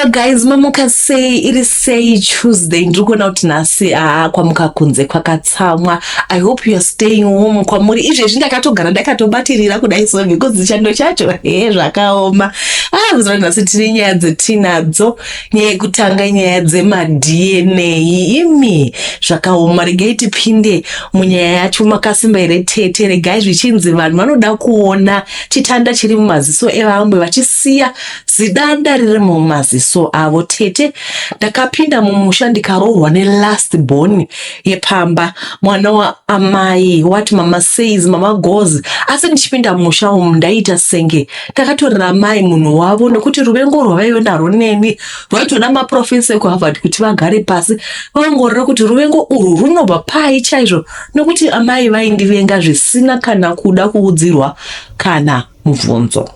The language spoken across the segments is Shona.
Hello guys, mamuka sei? Iri sei Tuesday? Ndiri kuona kuti nhasi aa kwamuka kunze kwakatsamwa. I hope you are staying warm kwamuri. Izvezvi ndakatogara ndakatobatirira kudai so because chando chacho he zvakaoma. Ah, kuzora nhasi tine nyaya dzetinadzo. Nyaya yekutanga nyaya dzemaDNA. Imi zvakaoma. Regai tipinde munyaya yacho makasimba here tete? Regai zvichinzi vanhu vanoda kuona chitanda chiri mumaziso evamwe vachisiya Zidanda riri mumaziso avo tete. Ndakapinda mumusha ndikaroorwa nelast born yepamba mwana waamai what mama says mama goes asi ndichipinda mumusha umu ndaiita senge ndakatorera amai munhu wavo nekuti ruvengo rwavaive narwo neni rwaitoda maprofesa ekuharvard kuti vagare pasi vaongorore kuti ruvengo urwu runobva pai chaizvo nekuti amai vaindivenga zvisina kana kuda kuudzirwa kana mubvunzo.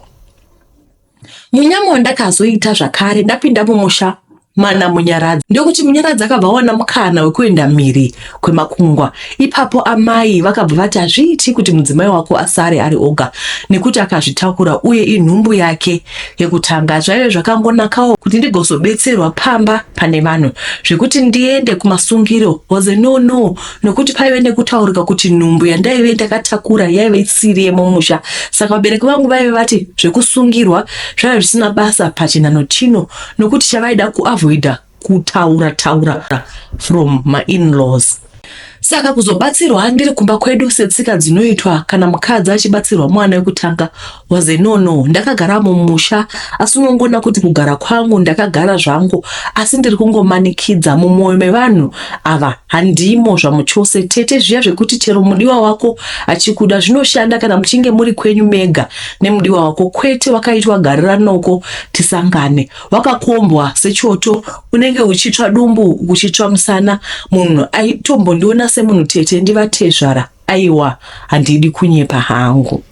Munyama wandakazoita zvakare ndapinda mumusha mana Munyaradzi ndokuti Munyaradzi akabva awana mukana wekuenda mhiri kwemakungwa. Ipapo amai vakabva vati hazviiti kuti mudzimai wako asare ari oga nekuti akazvitakura uye inhumbu yake yekutanga. Zvaive zvakangonakawo kuti ndigozobetserwa pamba pane vanhu. Zvekuti ndiende kumasungiro was a no no nokuti paive nekutaurika kuti nhumbu yandaive ndakatakura yaive isiri yemumusha saka vabereki vangu vaive vati zvekusungirwa zvaive zvisina basa pachinhano chino nokuti chavaida kuavoida kutaura taura from mainlaws saka kuzobatsirwa ndiri kumba kwedu setsika dzinoitwa kana mukadzi achibatsirwa mwana wekutanga was a no no ndakagara mumusha asi unongoona kuti kugara kwangu ndakagara zvangu asi ndiri kungomanikidza mumwoyo mevanhu ava handimo zvamuchose tete zviya zvekuti chero mudiwa wako achikuda zvinoshanda kana muchinge muri kwenyu mega nemudiwa wako kwete wakaitwa gariranoko tisangane wakakombwa sechoto unenge uchitsva dumbu uchitsva musana munhu aitombondiona semunhu tete ndivatezvara aiwa handidi kunyepa hangu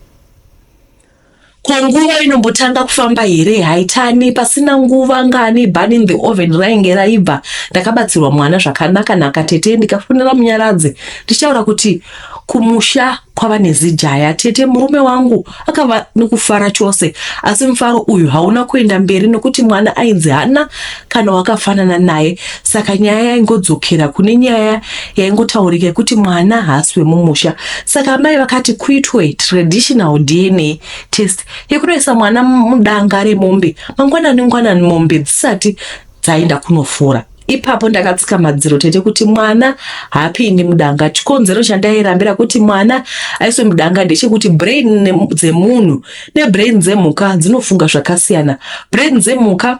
Ko nguva inombotanga kufamba here haitani pasina nguva ngani bun in the oven rainge raibva ndakabatsirwa mwana zvakanaka naka tete ndikafonera munyaradzi ndichitaura kuti kumusha kwava nezijaya tete murume wangu akava nekufara chose asi mufaro uyu hauna kuenda mberi nokuti mwana ainzi hana kana wakafanana naye saka nyaya yaingodzokera kune nyaya yaingotaurika yekuti mwana haasi wemumusha saka amai vakati kuitwe traditional dna test yekunoisa mwana mudanga remombe mangwanani ngwanani mombe dzisati dzaenda kunofura ipapo ndakatsika madziro tete kuti mwana haapindi mudanga chikonzero chandairambira kuti mwana aiswe mudanga ndechekuti brain dzemunhu nebrain dzemhuka dzinofunga zvakasiyana brain dzemhuka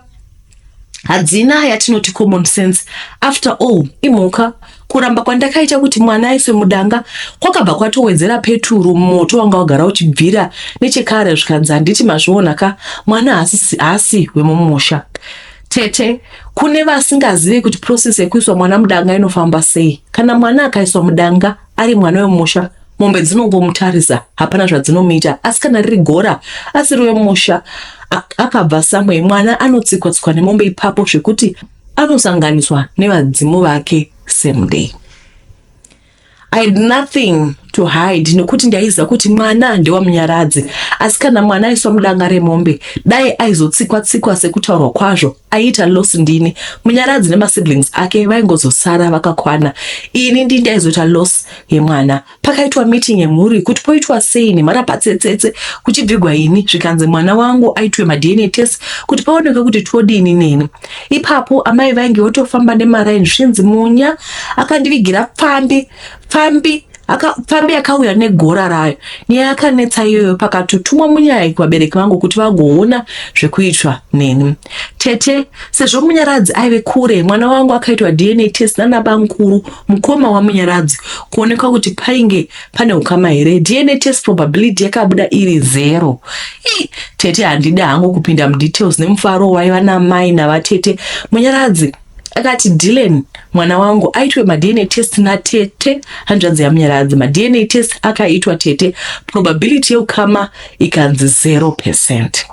hadzina yatinoti common sense after all imhuka kuramba kwandakaita kuti mwana aiswe mudanga kwakabva kwatowedzera peturu moto wanga wagara uchibvira nechekare zvikanzi handiti mazviona ka mwana haasi wemumusha tete kune vasingazive kuti process yekuiswa mwana mudanga inofamba sei kana mwana akaiswa mudanga ari mwana wemusha mombe dzinongomutarisa hapana zvadzinomuita asi kana riri gora asiri wemusha akabva samwe mwana anotsikwa tsikwa nemombe ipapo zvekuti anosanganiswa nevadzimu vake same day I had nothing to hide nekuti ndaiziva kuti mwana ndewamunyaradzi asi kana mwana aiswa mudanga remombe dai aizotsikwa tsikwa sekutaurwa kwazvo aiita loss ndini munyaradzi nemasiblings ake vaingozosara vakakwana ini ndi ndaizoita loss yemwana pakaitwa meeting yemhuri kuti poitwa sei nemharapatsetsetse kuchibvigwa ini zvikanzi mwana wangu aitwe madna test kuti paonekwe kuti todini neni ipapo amai vainge votofamba nemaraini zvinzi munya akandivigira pfambi pfambi pfambi yakauya negora rayo nyaya yakanetsa iyoyo pakatotumwa munyaya kuvabereki vangu kuti vagoona zvekuitwa neni tete sezvo munyaradzi aive kure mwana wangu akaitwa dna test nana bamukuru mukoma wamunyaradzi kuonekwa kuti painge pane ukama here dna test probability yakabuda iri zero Ii, tete handidi hangu kupinda mudetails nemufaro waiva namai navatete munyaradzi akati Dylan mwana wangu aitwe madna test natete hanzvadzi yamunyaradzi madna test akaitwa tete probability yeukama ikanzi 0 percent.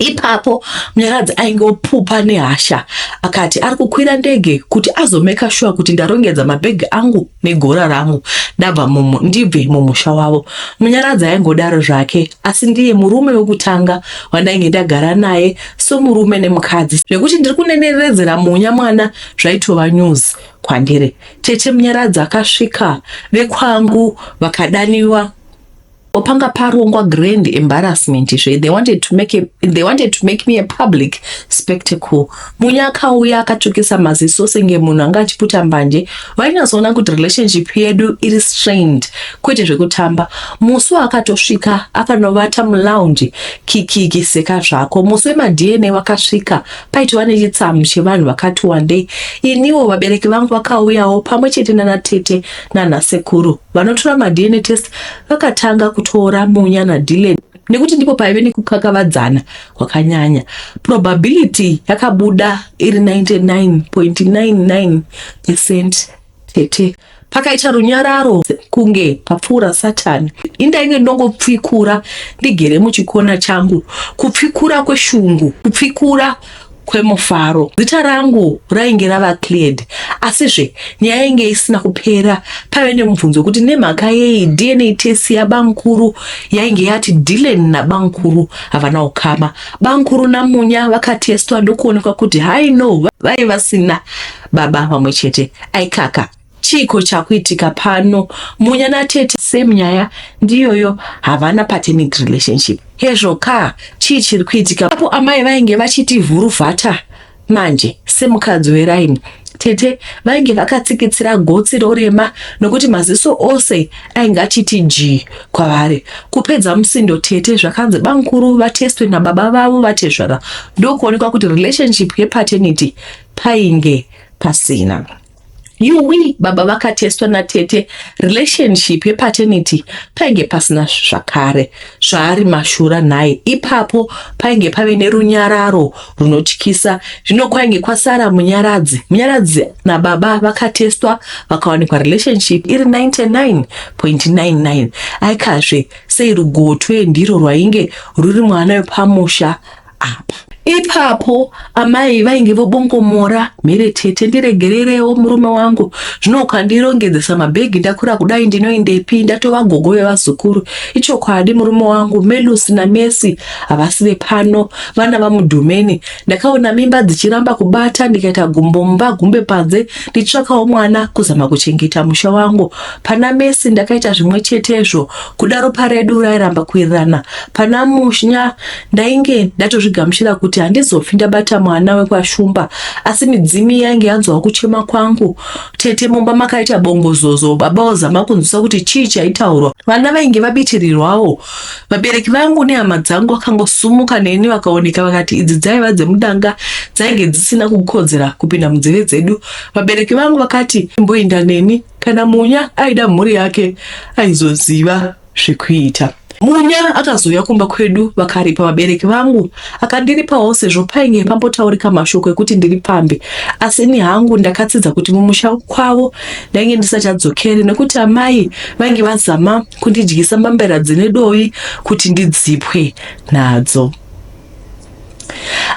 Ipapo Munyaradzi ainge opupa nehasha akati ari kukwira ndege kuti azomeka sure kuti ndarongedza mabhegi angu negora rangu ndabva mumu ndibve mumusha wavo. Munyaradzi aingodaro zvake asi ndiye murume wekutanga wandainge ndagara naye somurume nemukadzi zvekuti ndiri kuneneredzera Munya mwana zvaitova news kwandiri. Tete Munyaradzi akasvika vekwangu vakadaniwa panga parongwa grand embarrassment zve they wanted to make a, they wanted to make me a public spectacle. Munya akauya akatsvukisa maziso senge munhu anga achiputa mbanje. Vainyatsoona kuti relationship yedu iri strained kwete zvekutamba. Musi waakatosvika akanovata mulounge kikiki seka zvako. Musi wemaDNA wakasvika paitova nechitsamu chevanhu vakati wandei. Iniwo vabereki vangu vakauyawo pamwe chete nana tete nana sekuru. Vanotora maDNA test vakatanga kutora Munya naDylan nekuti ndipo paive nekukakavadzana kwakanyanya. Probability yakabuda iri 99.99 percent tete. Pakaita runyararo kunge papfuura Satani. Indainge ndongopfikura ndigere muchikona changu, kupfikura kweshungu, kupfikura kwemufaro. Zita rangu rainge rava cleared asizve nyaya yainge isina kupera. Paive nemubvunzo wekuti nemhaka yei DNA test yabamukuru yainge yati Dylan nabamukuru havana ukama. Bamukuru naMunya vakatestwa ndokuonekwa kuti hai no vaive vasina baba vamwe chete. Aikaka chiiko chakuitika pano? Munya natete same nyaya ndiyoyo, havana paternity relationship. Hezvo ka, chii chiri kuitika apo? Amai vainge vachiti vhuruvhata manje semukadzi weraini. Tete vainge vakatsikitsira gotsi rorema nokuti maziso ose ainge achiti jii kwavari. Kupedza musindo tete zvakanzi bamukuru vatestwe nababa vavo vatezvara ndokuonekwa kuti relationship yepaternity painge pasina. Yuwi baba vakatestwa natete relationship yepaternity painge pasina zvakare. Zvaari mashura nhai. Ipapo painge pave nerunyararo runotyisa. Zvino kwainge kwasara Munyaradzi. Munyaradzi nababa vakatestwa vakawanikwa relationship iri 99.99. Aikazve sei rugotwe ndiro rwainge ruri mwana wepamusha apa. Ipapo amai vainge vobongomora mhere, tete ndiregererewo murume wangu, zvino ukandirongedzesa mabhegi ndakura kudai ndinoendepi, ndatova gogo vevazukuru. Ichokwadi murume wangu Melusi naMesi havasi vepano, vana vaMudhumeni. Ndakaona mimba dzichiramba kubata ndikaita gumbo mumba gumbe panze ndichitsvakawo mwana kuzama kuchengeta musha wangu. Pana Mesi ndakaita zvimwe chetezvo, kuda ropa redu rairamba kuwirirana. Pana Munya Ndainge ndatozvigamuchira kuti handizofi ndabata mwana wekwaShumba, asi midzimu yainge yanzwawo kuchema kwangu. Tete mumba makaita bongozozo, baba vozama kunzwisa kuti chii chaitaurwa. Vana vainge vabitirirwawo. Vabereki vangu nehama dzangu vakangosumuka neni vakaoneka vakati idzi dzaiva dzemudanga dzainge dzisina kukodzera kupinda munzeve dzedu. Vabereki vangu vakati imboinda neni kana Munya aida mhuri yake aizoziva zvekuita. Munya akazouya kumba kwedu vakaripa vabereki vangu akandiripawo sezvo painge pambotaurika mashoko ekuti ndiri pfambi asi ini hangu ndakatsidza kuti mumusha kwavo ndainge ndisachadzokeri nekuti amai vainge vazama kundidyisa mbambera dzine dovi kuti ndidzipwe nadzo.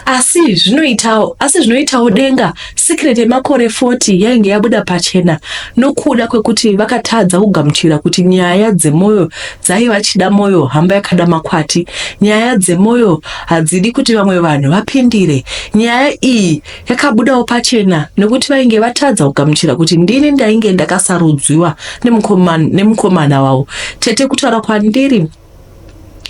Asi zvinoitawo asi zvinoitawo denga secret yemakore 40 yainge yabuda pachena nokuda kwekuti vakatadza kugamuchira kuti nyaya dzemoyo dzaiva chida moyo hamba yakada makwati. Nyaya dzemoyo hadzidi kuti vamwe vanhu vapindire. Nyaya iyi yakabudawo pachena nekuti vainge vatadza kugamuchira kuti ndini ndainge ndakasarudzwiwa nemukomana wavo. Tete kutaura kwandiri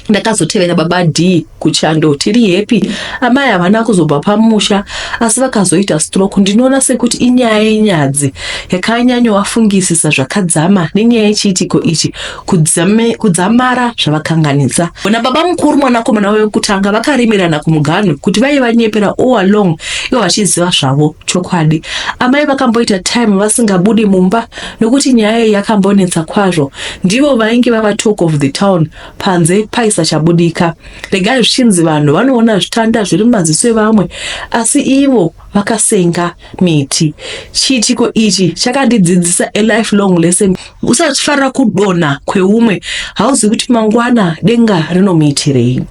Ndakazotevera baba D kuchando tiri happy. Amai havana kuzobva pamusha asi vakazoita stroke. Ndinoona sekuti inyaya yenyadzi yakanyanyovafungisisa zvakadzama nenyaya yechiitiko ichi kudzame, kudzamara zvavakanganisa. Na baba mukuru mwanakomana wekutanga vakarimirana kumuganhu kuti vaivanyepera all along ivo vachiziva zvavo chokwadi. Amai vakamboita time vasingabudi mumba nokuti nyaya iyi yakambonetsa kwazvo. Ndivo vainge vava talk of the town panze paisachabudika. Regai zvichinzi vanhu vanoona zvitanda zviri mumaziso evamwe asi ivo vakasenga miti. Chiitiko ichi chakandidzidzisa a lifelong lesson. Usafarira kudonha kweumwe, hauzivi kuti mangwana denga rinomuitirei.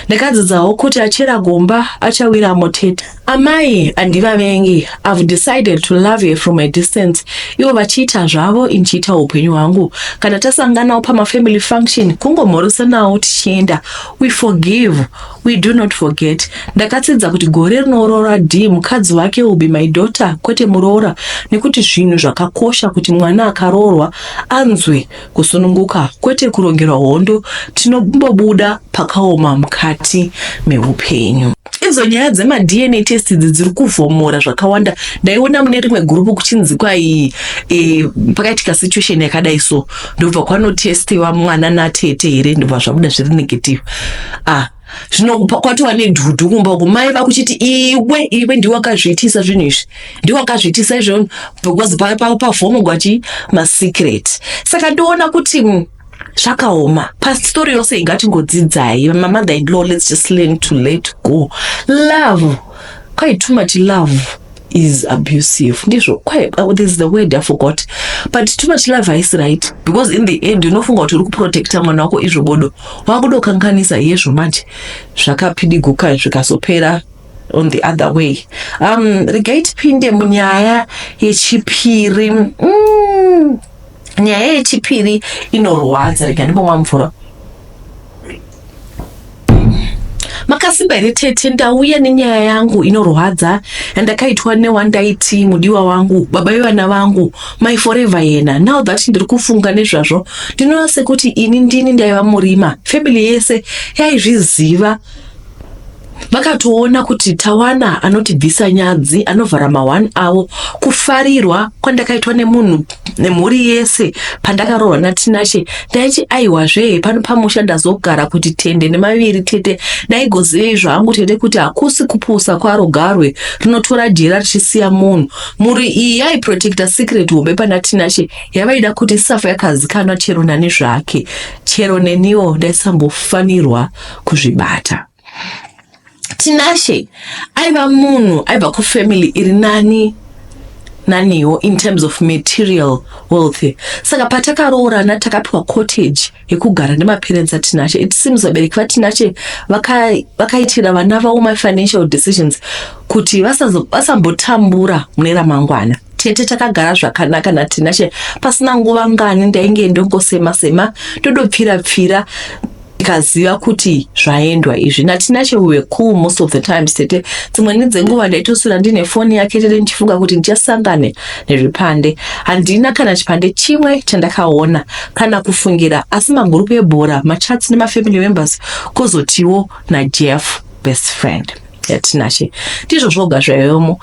Ndakadzidzawo kuti achera gomba achawiramo tete. Amai handivavengi, I've decided to love her from a distance. Ivo vachiita zvavo inchiita upenyu hwangu. Kana tasanganawo pamafamily function kungomhoresanawo tichienda. We forgive, we do not forget. Ndakatsidza kuti gore rinoroora D mukadzi wake will be my daughter kwete muroora nekuti zvinhu zvakakosha kuti mwana akaroorwa anzwe kusununguka kwete kurongerwa hondo tinombobuda pakaoma mukati meupenyu. Idzo nyaya dzemaDNA test idzi dziri kuvhomora zvakawanda. Ndaiona mune rimwe gurupu kuchinzi kwai e, pakaitika situation yakadai so ndobva kwanotestiwa mwana natete here ndobva zvabuda zviri negative. Ah, zvino kwatova nedhudhu kumba uku mai vakuchiti iwe iwe ndiwe wakazviitisa zvinhu izvi ndiwe wakazviitisa izvo because pavhomogwa chi masecret. Saka ndoona kuti mm, zvakaoma pastori yose ingatingodzidzai mamother in law let's just learn to let go love quite too much love is abusive ndizvo oh, this is the word i forgot but too much love haisi right because in the end unofunga kuti uri kuprotecta mwana wako izvo bodo wakudokanganisa hezvo manje zvakapidiguka zvikazopera on the other way um regai tipinde munyaya yechipiri mm. Nyaya yechipiri inorwadza, rega ndimbomwa mvura. Makasimba here tete? Ndauya nenyaya yangu inorwadza yandakaitwa newandaiti mudiwa wangu, baba vevana vangu, my forever yena. Now that ndiri kufunga nezvazvo, ndinoona sekuti ini ndini ndaiva murima. Family yese yaizviziva Vakatoona kuti Tawana anotibvisa nyadzi anovhara ma1 avo. Kufarirwa kwandakaitwa nemunhu nemhuri yese pandakarohwa naTinashe ndaiti aiwazve pano pamusha ndazogara kuti tende nemaviri tete ndaigozivei zvangu tete kuti hakusi kupusa kwaro garwe rinotora jera richisiya munhu. Mhuri iyi yaiprotecta secret hombe pana Tinashe yavaida kuti isafa yakazikanwa chero nani zvake. Chero neniwo ndaisambofanirwa kuzvibata. Tinashe aiva munhu aibva kufamily iri nani naniwo in terms of material wealth saka patakaroorana takapiwa cottage yekugara nemaparents atinashe it seems vabereki vatinashe vakaitira vaka vana vavo mafinancial decisions kuti vasambotambura mune ramangwana tete takagara zvakanaka natinashe pasina nguva ngani ndainge ndongosema sema ndodopfira pfira ndikaziva kuti zvaendwa izvi naTinashe we were cool most of the times tete dzimweni dzenguva ndaitoswera ndine foni yake tete ndichifunga kuti ndichasangane nezvipande handina kana chipande chimwe chandakaona kana kufungira asi magurupu ebhora machats nemafamily members kozotiwo najeff best friend yaTinashe ndizvo zvoga zvaivomo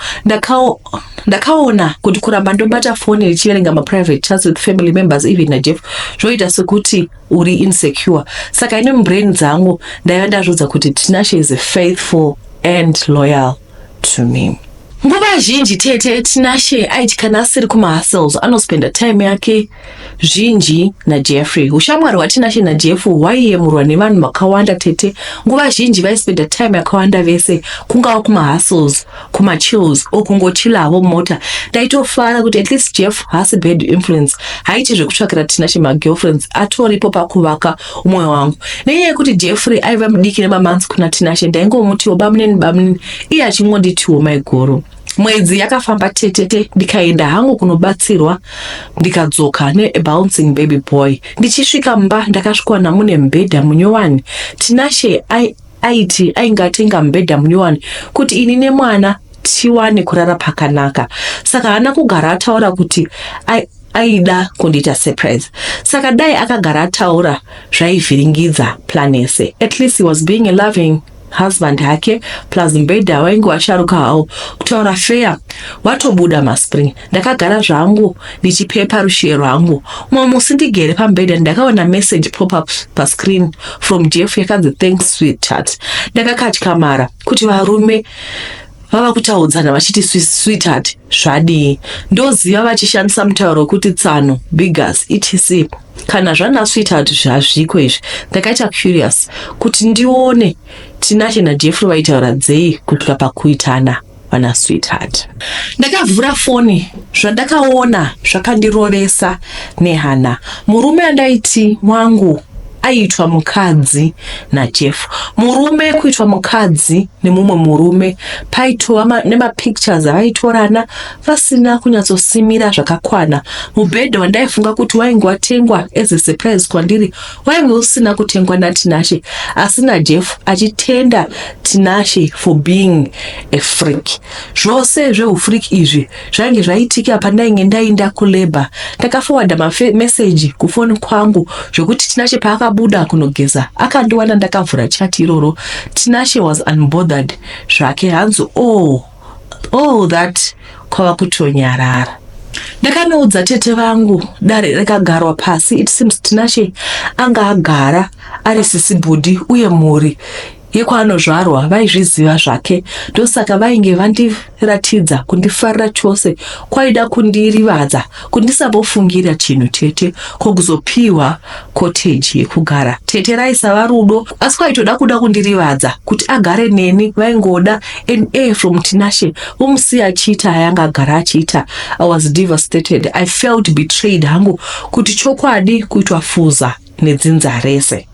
ndakaona kuti kuramba ndobata foni ndichiverenga maprivate chats with family members even najeff zvoita sekuti uri insecure saka ini mubrain dzangu ndaiva ndazviudza kuti Tinashe is faithful and loyal to me nguva zhinji tete Tinashe aiti kana asiri kumahustles anospenda time yake zhinji naJeffrey ushamwari hwaTinashe naJeff hwaiyemurwa nevanhu vakawanda tete nguva zhinji vaispenda time yakawanda vese kungava kumahustles kumachills or kungochila havo mota ndaitofara kuti at least Jeff haasi bad influence haiti zvekutsvakira Tinashe magirlfriends atoripo pakuvaka umwe wangu nenyaya yekuti Jeffrey aiva mudiki nemamonths kuna Tinashe ndaingomutiwo bamunini bamunini iye achingonditiwo maiguru mwedzi yakafamba tetete ndikaenda hangu kunobatsirwa ndikadzoka nebouncing baby boy ndichisvika mumba ndakasvikwana mune mubhedha munyowani Tinashe aiti ainge atenga mubhedha munyowani kuti ini nemwana tiwane kurara pakanaka saka haana kugara ataura kuti aida kundiita surprise saka dai akagara ataura zvaivhiringidza plan yese at least he was being a loving husband hake plus mubhedha wainge washaruka hawo kutaura fair watobuda maspring ndakagara zvangu ndichipepa rushiye rwangu mumwe musi ndigere pamubhedha ndakaona message pop up pascreen from jeff yakanzi thanks sweetheart ndakakatyamara kuti varume vava kutaudzana vachiti sweetheart zvadii ndoziva vachishandisa mutauro wekuti tsano biggers etc kana zvana sweetheart zvazviko izvi ndakaita curious kuti ndione tinashe najeffrey vaitaura dzei kusvika pakuitana vana sweetheart ndakavhura foni zvandakaona zvakandirovesa nehana murume andaiti wangu aiitwa mukadzi naJeff. Murume kuitwa mukadzi nemumwe murume paitova nemapictures avaitorana vasina kunyatsosimira zvakakwana. Mubhedha wandaifunga kuti wainge watengwa as a surprise kwandiri wainge usina kutengwa naTinashe asi naJeff achitenda Tinashe for being a freak. Zvose zveufreak izvi zvainge zvaitika pandainge ndainda kulabor. Ndakaforwarda mameseji kufoni kwangu zvekuti Tinashe paakabuda kunogeza akandiwana ndakavhura chat iroro. Tinashe was unbothered zvake hanzi oh all that kwava kutonyarara. Ndakanoudza tete vangu dare rikagarwa pasi. It seems Tinashe anga agara ari sisi bhudhi uye mhuri yekwaanozvarwa vaizviziva zvake ndosaka vainge vandiratidza kundifarira chose kwaida kundirivadza kundisambofungira chinhu tete ko kuzopiwa cottage yekugara tete raisava rudo asi kwaitoda kuda kundirivadza kuti agare neni vaingoda an air from Tinashe vomusiya achiita ayanga agara achiita. I was devastated, I felt betrayed hangu kuti chokwadi kuitwa fuza nedzinza rese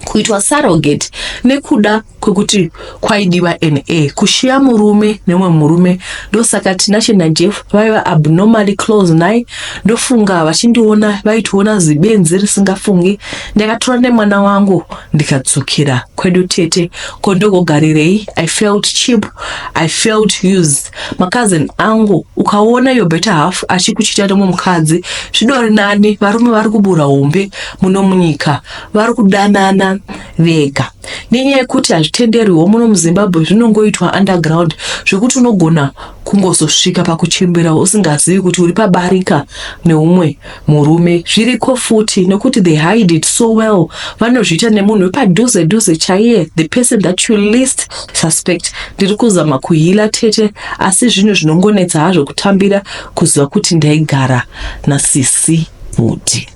kuitwa surrogate nekuda kwekuti kwaidiwa na kushiya murume nemumwe murume. Ndosaka Tinashe naJeff vaiva abnormally close naye. Ndofunga vachindiona vaitoona zibenzi risingafungi. Ndakatora nemwana wangu ndikadzokera kwedu tete. Ko ndogogarirei? I felt cheap, I felt used. Macousin angu, ukaona your better half achikuchita nemumwe mukadzi zvidori nani. Varume vari kubura hombe muno munyika vari kudanana vega nenyaya yekuti hazvitenderwiwo muno muZimbabwe, zvinongoitwa underground zvekuti unogona kungozosvika pakuchembera usingazivi kuti uri pabarika neumwe murume. Zviriko futi nekuti they hide it so well. Vanozviita nemunhu wepadhuze dhuze chaiye, the person that you least suspect. Ndiri kuzama kuheala tete, asi zvinhu zvinongonetsa hazvo kutambira kuziva kuti ndaigara nasisi bhudhi.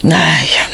Aya,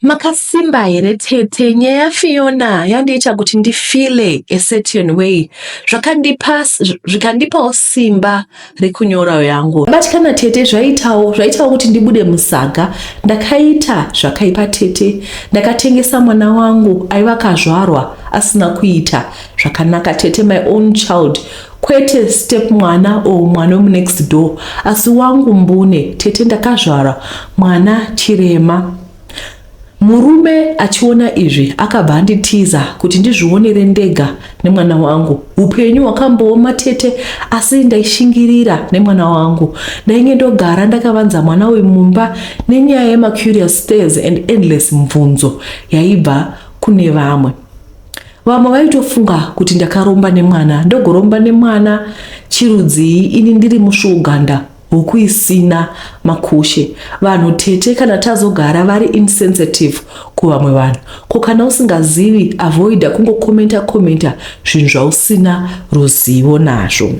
makasimba here tete? Nyaya yaFiona yandiita kuti ndifeele a certain way, zvakandipa zvikandipawo simba rekunyora yangu. Batikana tete, zvaitawo kuti ndibude musaga. Ndakaita zvakaipa tete, ndakatengesa mwana wangu aiva akazvarwa asina kuita zvakanaka tete. My own child, kwete step mwana or mwana wemunext door, asi wangu mbune tete. Ndakazvara mwana chirema. Murume achiona izvi akabva anditiza kuti ndizvionere ndega nemwana wangu. Upenyu hwakambooma tete, asi ndaishingirira nemwana wangu. Ndainge ndogara ndakavanza mwana uyu mumba nenyaya yemacurious stares and endless mubvunzo yaibva kune vamwe. Vamwe vaitofunga kuti ndakaromba nemwana. Ndogoromba nemwana chirudzii ini ndiri musvuuganda, huku isina makushe? Vanhu tete, kana tazogara vari insensitive kuvamwe vanhu. Ko kana usingazivi, avoida kungokomenta komenta zvinhu zvausina ruzivo nazvo.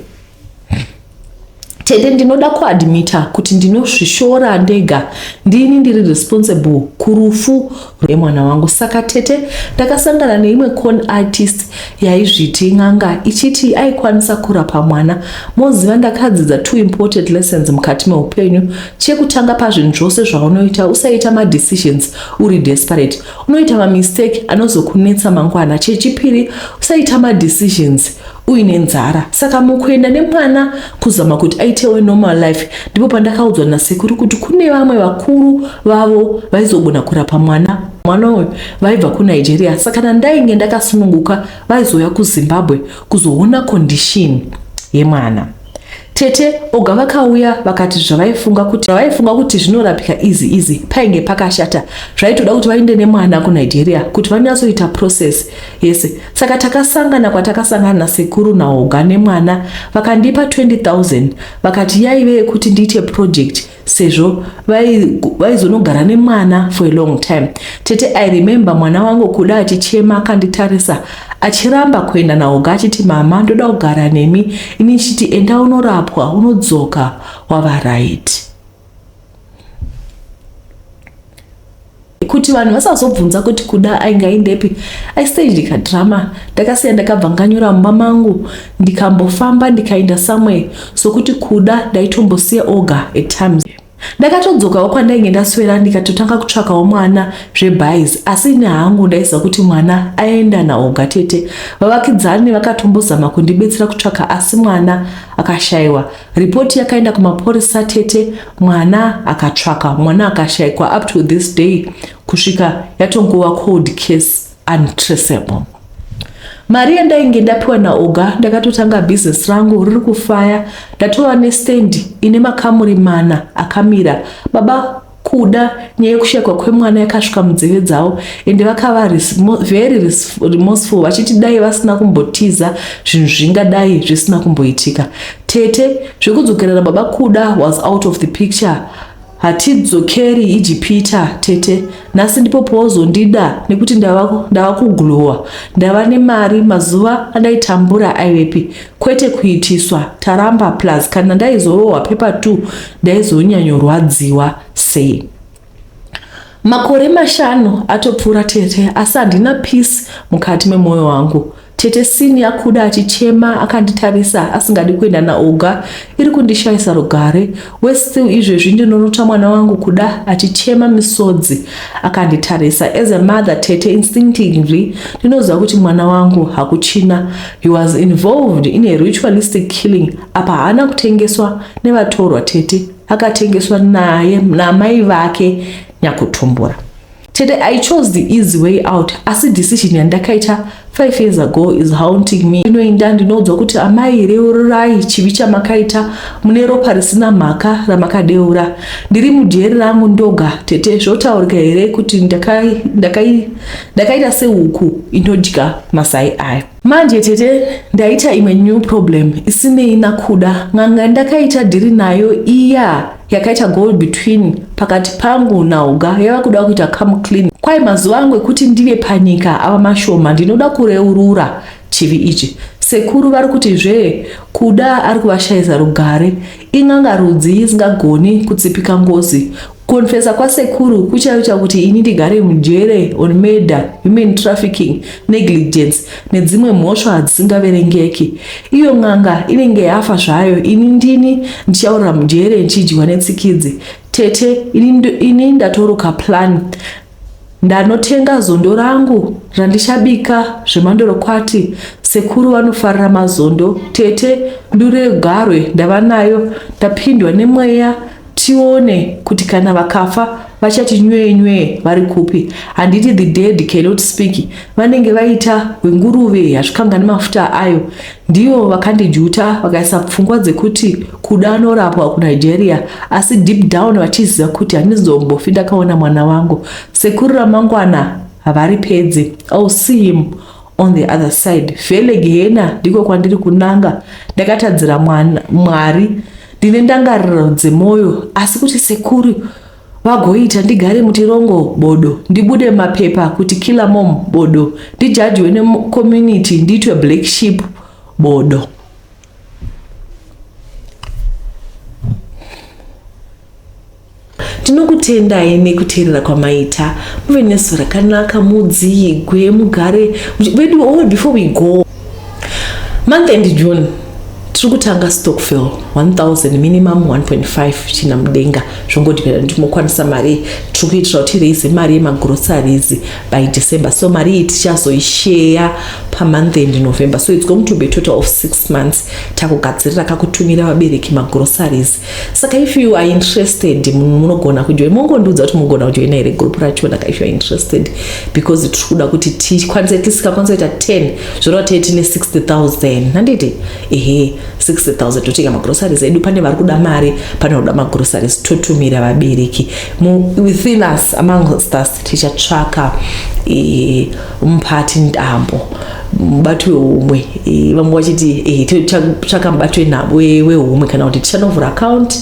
Tete, ndinoda kuadmita kuti ndinozvishora ndega. Ndini ndiri responsible kurufu rwemwana wangu. Saka tete, ndakasangana neimwe con artist yaizviti n'anga ichiti aikwanisa kurapa mwana. Moziva, ndakadzidza two important lessons mukati meupenyu. Chekutanga, pazvinhu zvose zvaunoita, usaita madecisions uri desperate, unoita mamistake anozokunetsa mangwana. Chechipiri, usaita madecisions uine nzara. Saka mukuenda nemwana kuzama kuti aitewo normal life, ndipo pandakaudzwa nasekuru kuti kune vamwe vakuru vavo vaizogona kurapa mwana. Mwana uyu vaibva kuNigeria, saka kana ndainge ndakasununguka vaizouya kuZimbabwe kuzoona condition yemwana. Tete, oga vakauya vakati zvavaifunga kuti zvinorapika easy easy painge pakashata. Zvaitoda kuti vaende nemwana kuNigeria kuti vanyatsoita process yese. Saka takasangana kwatakasangana nasekuru naoga nemwana. Vakandipa 20,000, vakati yaive yekuti ndiite project sezvo vaizonogara nemwana for a long time. Tete, I remember mwana wangu kuda achichema akanditarisa, achiramba kuenda naoga, achiti, "Mama, ndoda kugara nemi." Ini chiti, "Enda unorapwa, unodzoka wava right." Kuti vanhu vasazobvunza kuti Kuda ainge aendepi, I staged kadrama. Ndakasiya ndakabvanganyura mumba mangu ndikambofamba ndikaenda somewhere sokuti Kuda ndaitombosiya oga at times. Ndakatodzokawo kwandainge ndaswera ndikatotanga kutsvakawo mwana zvebhaizi asi ini hangu ndaiziva kuti mwana aenda naOga tete. Vavakidzani vakatombozama kundibetsera kutsvaka asi mwana akashaiwa. Report yakaenda kumapurisa tete mwana akatsvaka mwana akashaikwa up to this day kusvika yatongova cold case untraceable. Mari yandainge ndapiwa naOga ndakatotanga business rangu riri kufaya ndatova nestand ine makamuri mana akamira. Baba Kuda nyaya yekushaikwa kwemwana yakasvika munzeve dzavo ende vakava very remorseful vachiti dai vasina kumbotiza zvinhu zvingadai zvisina kumboitika. Tete zvekudzokerana baba Kuda was out of the picture. Hatidzokeri Ijipita tete nhasi ndipo pawozondida nekuti ndava ndava kuglowa ndava nemari mazuva andaitambura aivepi kwete kuitiswa taramba plus kana ndaizorohwa paper 2 ndaizonyanyorwadziwa sei. Makore mashanu atopfuura tete asi handina peace mukati memwoyo wangu. Tete Sini akuda achichema akanditarisa asingadi kuenda naOga iri kundishayisa rugare. Worse still izvezvi ndinorota mwana wangu Kuda achichema misodzi akanditarisa. As a mother tete instinctively ndinoziva kuti mwana wangu hakuchina. He was involved in a ritualistic killing apa haana kutengeswa nevatorwa tete akatengeswa naye namai vake nyakutumbura. Tete I chose the easy way out asi decision yandakaita 5 years ago is haunting me. Ndinoenda ndinoudzwa kuti amai reururai chivi chamakaita mune ropa risina mhaka ramakadeura. Ndiri mujeri rangu ndoga tete zvotaurika here kuti ndakaita ndaka, ndaka sehuku inodya mazai ayo. Manje tete ndaita imwe new problem isinei naKuda. N'anga ndakaita dhiri nayo iya yakaita go between pakati pangu naOga yava kuda kuita come clean. Kwai mazuva angu ekuti ndive panyika ava mashoma ndinoda kureurura chivi ichi. Sekuru vari kuti zvee Kuda ari kuvashayisa rugare. In'anga rudzii isingagoni kutsipika ngozi? Kukonfesa kwasekuru kuchaita kuti ini ndigare mujere on murder, human trafficking, negligence nedzimwe mhosva dzisingaverengeki. Iyo n'anga inenge yafa zvayo ini ndini ndichaurira mujere ndichidyiwa netsikidzi. Tete ini, ini ndatoruka plan. Ndanotenga zondo rangu randichabika zvemandorokwati. Sekuru vanofarira mazondo. Tete nduru yegarwe ndava nayo ndapindwa nemweya tione kuti kana vakafa vachati nywee nywee vari kupi. Handiti the dead cannot speak vanenge vaita hwenguruve yazvikanga nemafuta ayo. Ndivo vakandijuta vakaisa pfungwa dzekuti Kuda anorapwa kuNigeria asi deep down vachiziva kuti handizombofi ndakaona mwana wangu. Sekuru ramangwana havaripedzi. I'll see him on the other side. Vhele gehena ndiko kwandiri kunanga. Ndakatadzira Mwari. Ndine ndangariro dzemoyo asi kuti sekuru vagoita ndigare mutirongo bodo ndibude mapepa kuti killer mom bodo ndijajwe necommunity ndiitwe black sheep bodo. Tinokutendai nekuteerera kwamaita. Muve nezuva rakanaka, mudzigwe, mugare vedu. Oh, before we go, month end June tiri kutanga stokvel 1000 minimum 1.5 china mudenga zvongodipenda kuti mokwanisa mari tiri kuitira kuti raise mari yemagroceries by December. So mari iyi tichazoisheya pamonth end November, so it's going to be a total of 6 months takugadzirira kakutumira vabereki magroceries. Saka if you are interested munogona kujoin, mongondiudza kuti munogona kujoina here group rachona ka if you are interested, because tiri kuda kuti tikwanise tisikakwanisa kuita 10 zvoreva tee tine 60,000 handiti? Ehe, 60,000 totenga magroceries edu. Pane vari kuda mari, pane vari kuda magroceries, totumira vabereki. Within us, amongst us, tichatsvaka mupati ndambo mubati wehomwe, vamwe vachiti tichatsvaka mubati wehomwe kana kuti tichanovhura account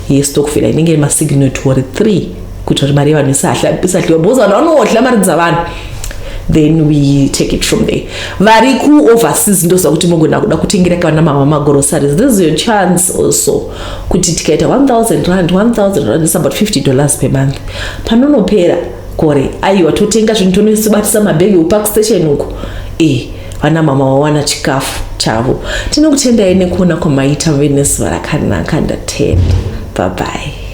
yestokvel inenge ine masignatory 3 kuitira kuti mari yevanhu isadliwa because vanhu vanodla mari dzavanhu. Then we take it from there. Vari kuoverseas ndoziva kuti mogona kuda kutengera kana mama magroceries. This is your chance also kuti tikaita 1000 rand, 1000 rand is about $50 per month. Panonopera Kore aiwa, totenga zvinhu, tonobatisa mabhegi kupark station uko. E, vana mama vawana chikafu chavo. Tinokutendai nekuona kwamaita. Muve nezuva rakanaka. Ndatenda, bye bye.